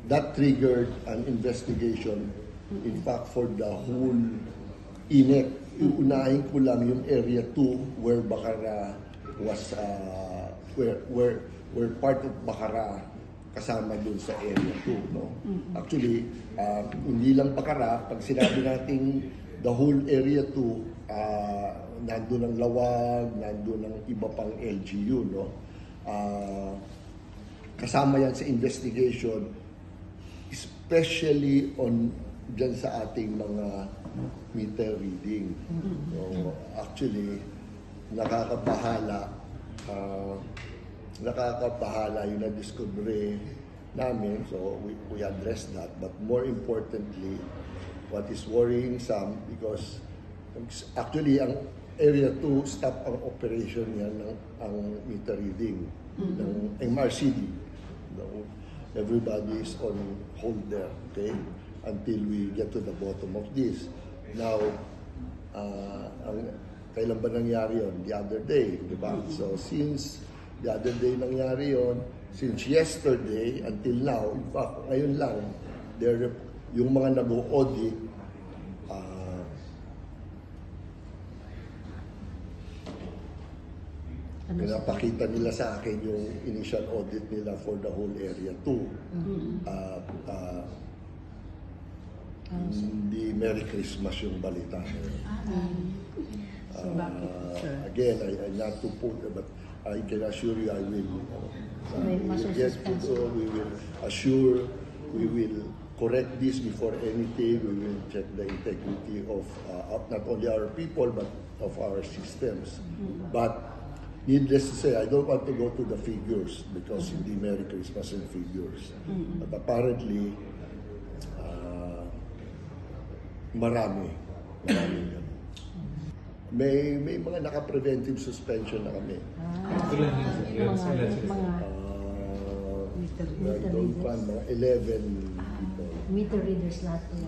that triggered an investigation, in fact, for the whole INEC. Unahin ko lang yung Area 2 where Bacara was, where part of Bacara kasama dun sa Area 2. No? Actually, hindi lang Bacara, pag sinabi nating the whole Area 2, nandun ang Lawag, nandun ang iba pang LGU. No? Kasama yan sa investigation, especially on dyan sa ating mga meter reading. So, actually, nakakabahala yung na-discover namin. So, we address that. But more importantly, what is worrying some, because actually, ang Area 2, stop ang operation yan ang meter reading ng MRCD. No? Everybody is on hold there, okay? Until we get to the bottom of this. Now, kailan ba nangyari yun? The other day, di ba? So, since the other day nangyari yun, since yesterday until now, in fact, ngayon lang, yung mga nag-audit, pinapakita nila sa akin yung initial audit nila for the whole Area 2. Hindi Merry Christmas yung balita. Again, I not to put, but I can assure you I will get to, we will assure, we will correct this before anything. We will check the integrity of not only our people but of our systems. But needless to say, I don't want to go to the figures because hindi Merry Christmas and figures. But apparently, marami. May mga naka-preventive suspension na kami. Mga 11 people. Meter readers natin.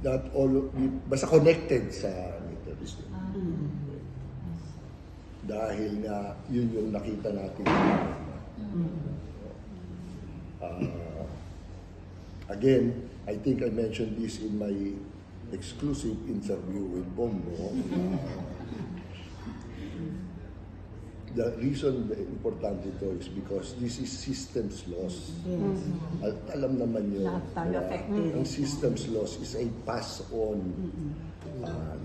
Not all, basta connected sa meter reader. Dahil nga, yun yung nakita natin. Again, I think I mentioned this in my exclusive interview with Bongo. The reason importante ito is because this is systems loss. Alam naman yun. Ang systems loss is a pass-on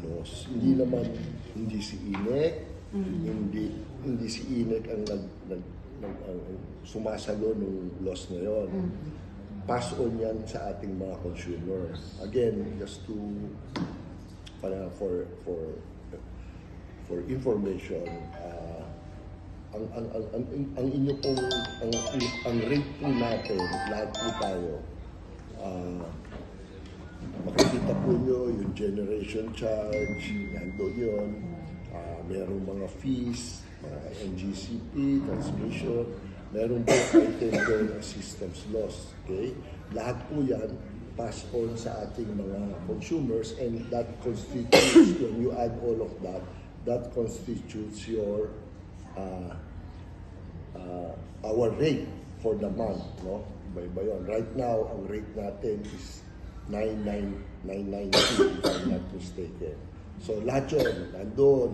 loss. Hindi si INEC, hindi si INEC ang sumasalo ng loss na yun. Pass on yan sa ating mga consumers. Again, just to for information, ang inyo pong ang rate po natin, lahat po tayo, makikita po nyo yung generation charge, nandun yun, merong mga fees, mga NGCP, transmission, meron po item doon ang systems loss. Okay? Lahat po yan pass on sa ating mga consumers, and that constitutes, when you add all of that, that constitutes your our rate for the month. No? Iba yun. Right now, ang rate natin is 9,992 if I'm not mistaken. So lahat yun,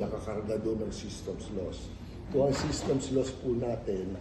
nakakarga doon ng systems loss. Kung ang systems loss po natin